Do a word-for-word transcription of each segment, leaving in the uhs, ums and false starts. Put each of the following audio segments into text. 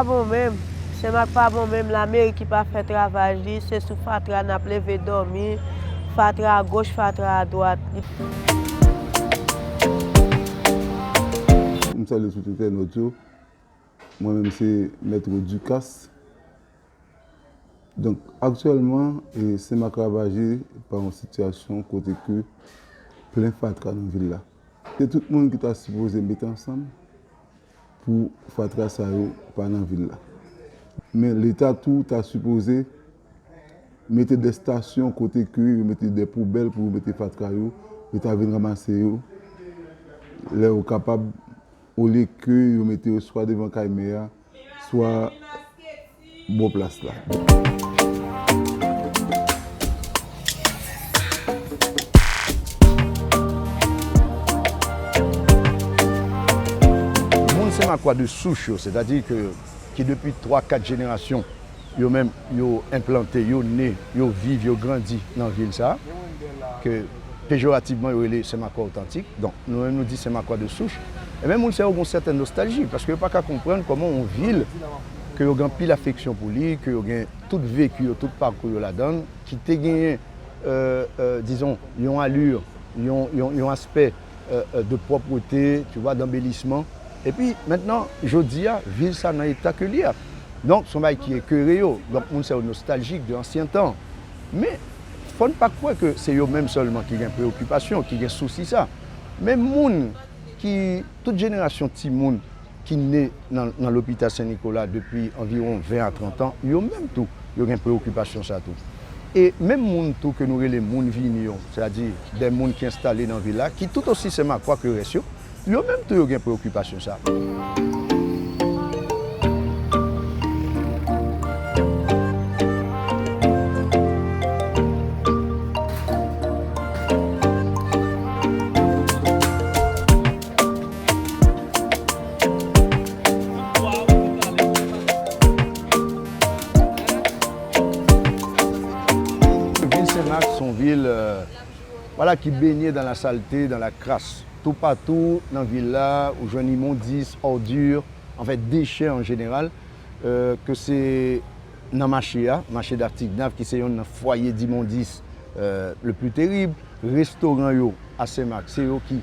Pa bon menm. Senmak pa bon menm, lameri ki pa fè travay li, se sou fatra n ap leve dòmi, fatra agoch, fatra adwat. M salye tout entènot yo. Mwen menm se Maître Ducasse. Donk, aktyèlman, e, Senmak ravaje pa yon sitiyasyon kote ke plen fatra nan vil la. Se tout moun ki ta sipoze mete ansanm pou fatra sa yo pa nan vil la. Men Leta tou ta sipoze mete de estasyon kote ke yo mete de poubèl pou yo mete fatra yo, yo ta vin ranmase yo lè yo kapab, olye ke yo mete yo swa devan kay mè a, swa bò plas la. Moun Senmakwa de souch yo, sètadi ke ki depi twa, kat jenerasyon, yo menm, yo enplante, yo ne, yo viv, yo grandi nan vil sa a, ke pejorativman yo rele Senmakwa otantik. Donk, nou menm nou di Senmakwa de souch. Ebyen, moun sa yo gen yon sètèn nostalji, paske yo pa ka konprann kòman yon vil ke yo gen anpil afeksyon pou li, ke yo gen tout veki yo, tout pakou yo ladan l, ki te genyen, euh, euh, dizon, yon ali, yon, yon, yon aspè, euh, euh, de pwòpte, tu vois, d'embellissement. Epi, mentnan, jodi a, vil sa nan eta ke li a. Donk, se yon bagay ki ekere yo. Donk, moun sa yo nostaljik de ansyen tan. Men, fò n pa kwè ke se yo menm sèlman ki gen preokipasyon, ki gen sousi sa. Men moun ki, tout jenerasyon timoun ki ne nan, nan lopital Sen Nikola depi anviwon ven a trant an, yo menm tou, yo gen preokipasyon sa tou. E menm moun tou ke nou rele moun vini yo, sètadi de moun ki enstale nan vil la, ki tout osi Senmakwa ke rès yo, yo menm tou yo gen preokipasyon sa. Vil Senmak se yon vil, euh, voilà, ki benye dans la saleté, dans la crasse. Toupatou nan vil la, ou jwenn imondis, òdi, anfèt, dechè an jeneral, euh, ke se nan mache a, mache Datignav, ki se yonn nan fwaye dimondis, euh, le plus terrible. Restoran yo a Senmak, se yo ki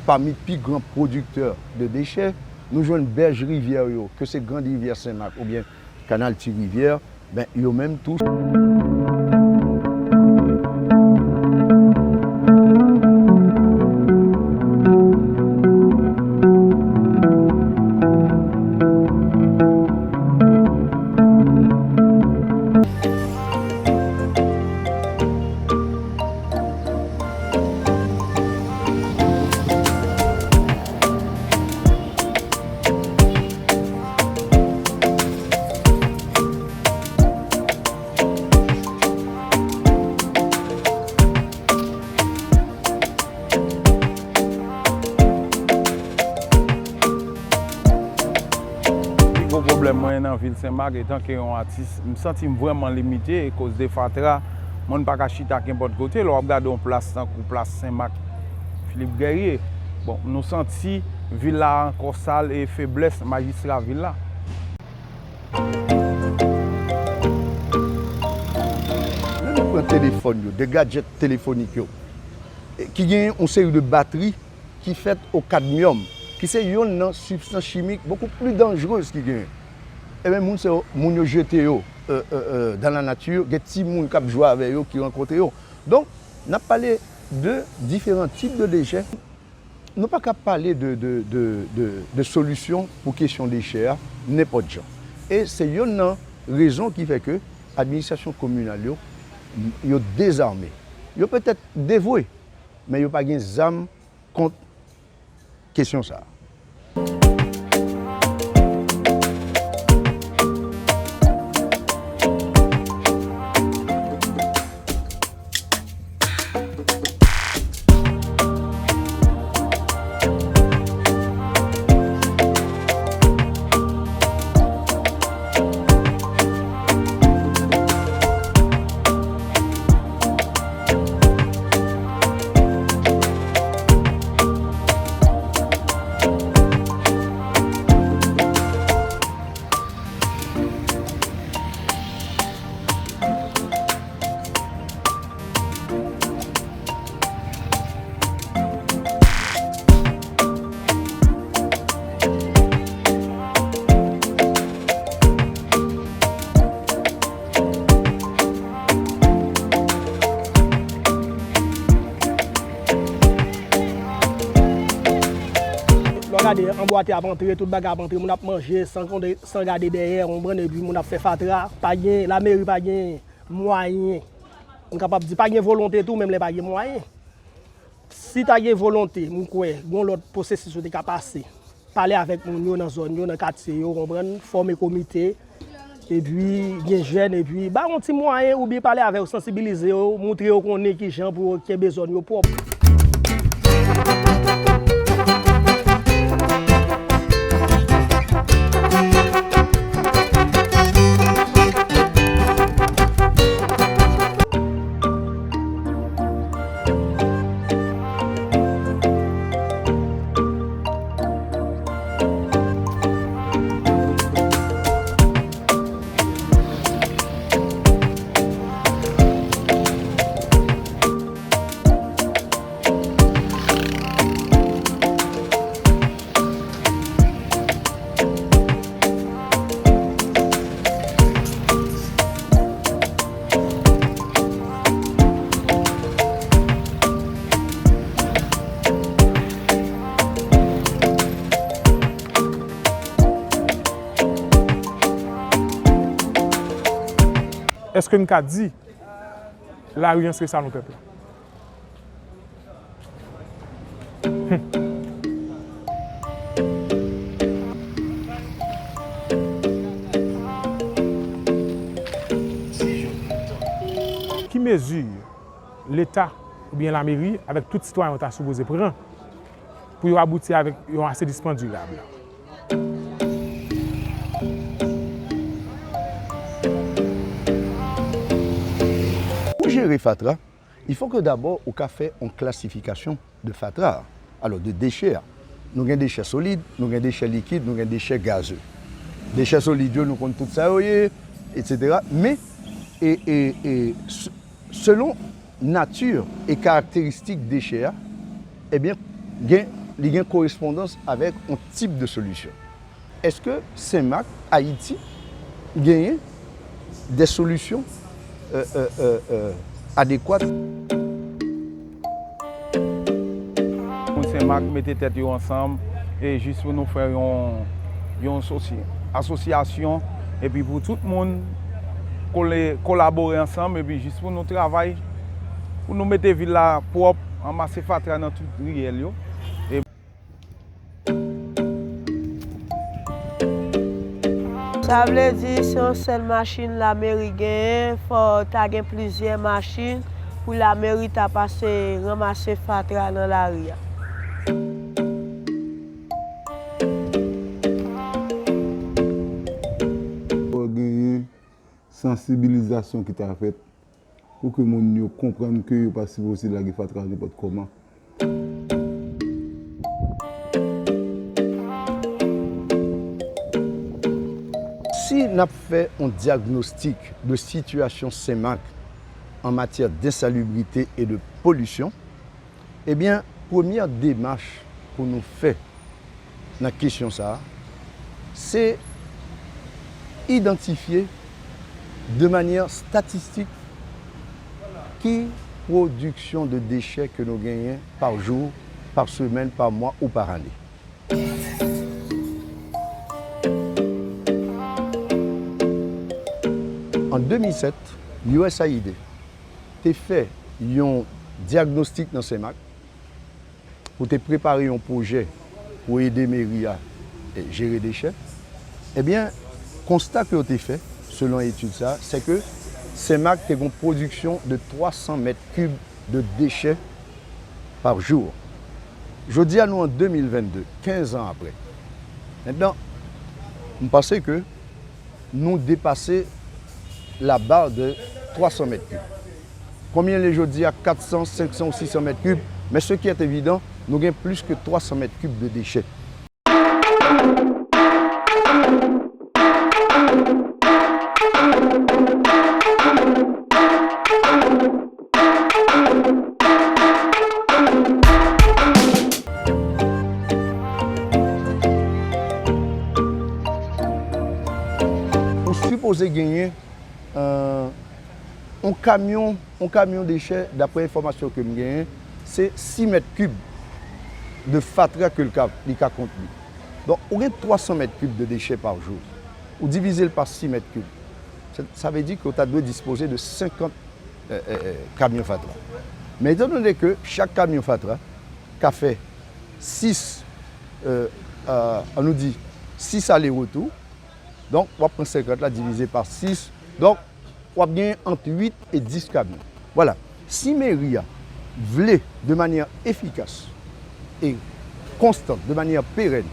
pami pi gran pwodiktè de dechè. Nou jwenn bèj rivyè yo, ke se Grand Rivière Saint-Marc oubyen Kanal Ti Rivyè, ben, yo menm tou. Pi gwo pwoblèm mwen nan vil Senmak, etanke yon atis, m santi m vrèman limite akoz de fatra. Moun pa ka chita kenpòt kote. Lè w ap gade yon plas tankou plas Senmak, Philippe Guerrier, bon, nou santi vil la ankò sal e feblès majistra vil la. Lè nou pran telefòn yo, de gadjèt telefonik yo, e, ki gen yon seri de batri ki fèt o kadmyòm, ki se yonn nan sibstans chimik bokou pli danjrez ki genyen. Ebyen, moun se yo, moun yo jete yo, euh, euh, euh, dans la nature, gen timoun k ap jwe avè yo, ki rankontre yo. Donk, n ap pale de diferan tip de dechè. Nou pa ka pale de, de, de, de, de solisyon pou kesyon dechè a, nenpòt jan. E se yonn nan rezon ki fè ke administrasyon kominal yo, yo dezame. Yo petèt devwe, men yo pa gen zam kont kesyon sa a. Bwate ap antre, tout bagay ap antre, moun ap manje san konte, san gade dèyè, w konprann, epi moun ap fè fatra. Pa gen, lameri pa gen mwayen. M kapab di pa gen volonte tou, menm lè pa gen mwayen. Si ta gen volonte, m kwè, gen yon lòt pwosesis yo te ka pase. Pale avèk moun yo nan zòn yo, nan katye yo, w konprann, fòme komite, epi gen jèn, epi ba yon ti mwayen oubyen pale avè yo, sansibilize yo, moutre yo konnen kijan pou yo kenbe zòn yo pwòp. Èske n ka di lari an se sa nou pèp la? Ki mezi Leta oubyen lameri avèk tout sitwayen yo ta sipoze pran pou yo abouti avèk yon asenisman dirab? Pou jere fatra, il faut que d'abord ou ka fè yon klasifikasyon de fatra, alò de dechè a. Nou gen dechè solid, nou gen dechè likid, nou gen dechè gaze. Dechè solid yo, nou konn tout sa yo ye, etsetera. Men, e, e, e, s-, selon nati e karakteristik dechè a, ebyen, gen, li gen korespondans avèk yon tip de solisyon. Èske Senmak Ayiti genyen de solisyon, euh, euh, euh, euh, adekwat? Moun Senmak mete tèt yo ansanm e jis pou nou fè yon, yon sosi-, asosyasyon, epi pou tout moun kole-, kolabore ansanm, epi jis pou nou travay, pou nou mete vil la pwòp, anmase fatra nan tout riyèl yo. E Sa vle di se yon sèl machin lameri genyen, fò ta gen plizyè machin pou lameri ta pase ranmase fatra nan lari a. Fò genyen sansibilizasyon ki ta fèt pou ke moun yo konprann ke yo pa sipoze lage fatra nenpòt kòman. Si n ap fè yon dyagnostik de sitiyasyon Senmak an matyè densalibrite e de polisyon, ebyen, premyè demach pou nou fè nan kesyon sa a, se idantifye de manyè statistik ki pwodiksyon de dechè ke nou genyen pa jou, pa semèn, pa mwa ou pa ane. An de mil sèt, U S A I D te fè yon dyagnostik nan Senmak pou te prepare yon pwojè pou ede meri a, e, jere dechè, ebyen, konsta ke yo te fè, selon etid sa a, se ke Senmak te gen yon pwodiksyon de twa san mèt kib de dechè pa jou. Jodi a, nou an de mil vennde, kenz an apre. Mentnan, m panse ke nou depase la barre de twa san mèt kib. Konbyen l ye jodi a? Kat san, senk san ou sis san mèt kib. Men ce qui est évident, nou gen plis ke twa san mèt kib de dechè. Ou sipoze genyen, euh, yon kamyon, yon kamyon dechè, daprè enfòmasyon ke m genyen, se sis mèt kib de fatra ke l ka, li ka kontni. Donk, ou gen twa san mèt kib de dechè pa jou. Ou divize l pa sis mèt kib. Sa, sa vle di ke w ta dwe dispoze de senkant, euh, euh, euh, kamyon fatra. Men etan done ke chak kamyon fatra ka fè sis, euh, euh, ann nou di, sis ale retou, donk, w ap pran senkant la divize pa sis. Donk, w ap gen ant uit e dis kamyon. Vwala. Si meri a vle, de manyè efikas e konstan, de manyè perèn,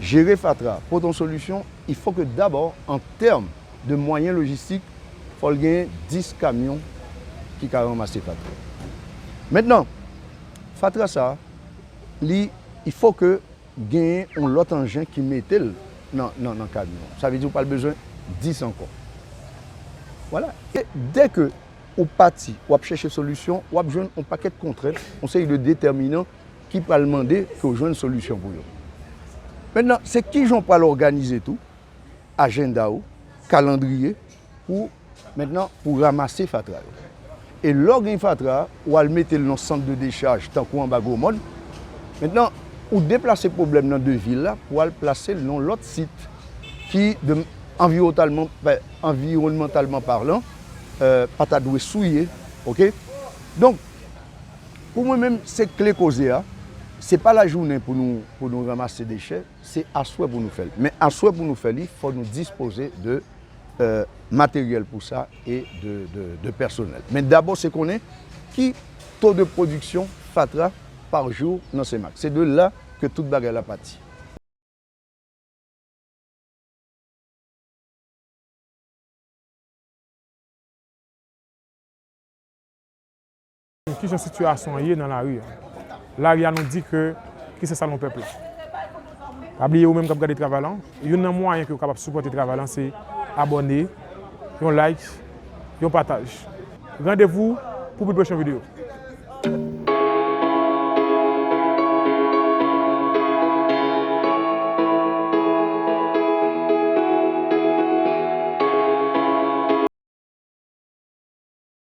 jere fatra, pote yon solisyon, il faut que d'abord, en termes de moyens logistiques, fò l gen dis kamyon ki ka ranmase fatra. Mentnan, fatra sa, li, il faut que genyen yon lòt anjen ki mete l nan, nan, nan kamyon. Sa vle di ou pral bezwen dis ankò. Vwala. E dè ke ou pati, w ap chèche solisyon, w ap jwenn yon pakèt kontrent, yon seri de detèminan ki pral mande ke w jwenn solisyon pou yo. Mentnan, se kijan w pral òganize tou ajanda w, kalandriye, pou, mentnan, pou ranmase fatra yo. E lè w gen fatra, ou al mete l nan sant de dechaj, tankou anba Gwo Mòn. Mentnan, ou deplase pwoblèm nan de vil la pou al plase l nan lòt sit ki de, anviwontalman, anviwònmantalman palan, euh, pa ta dwe souye, oke? Donk, pou mwen menm, se kle koze a. Se pa lajounen pou nou, pou nou ranmase dechè, se aswè pou nou fè l. Men aswè pou nou fè li, fò nou dispoze de, euh, materyèl pou sa e de, de, de pèsonèl. Men dabò, se konnen ki to de pwodiksyon fatra pa jou nan Senmak. Se de la ke tout bagay la pati. Kijan sitiyasyon an ye nan lari a? Lari a nou di ke ki se salon pèp la. Pa bliye ou menm k ap gade travay la, youn nan mwayen ke w kapab sipòte travay la se abòne, yon like, yon pataj. Randevou pou pi pwochen videyo.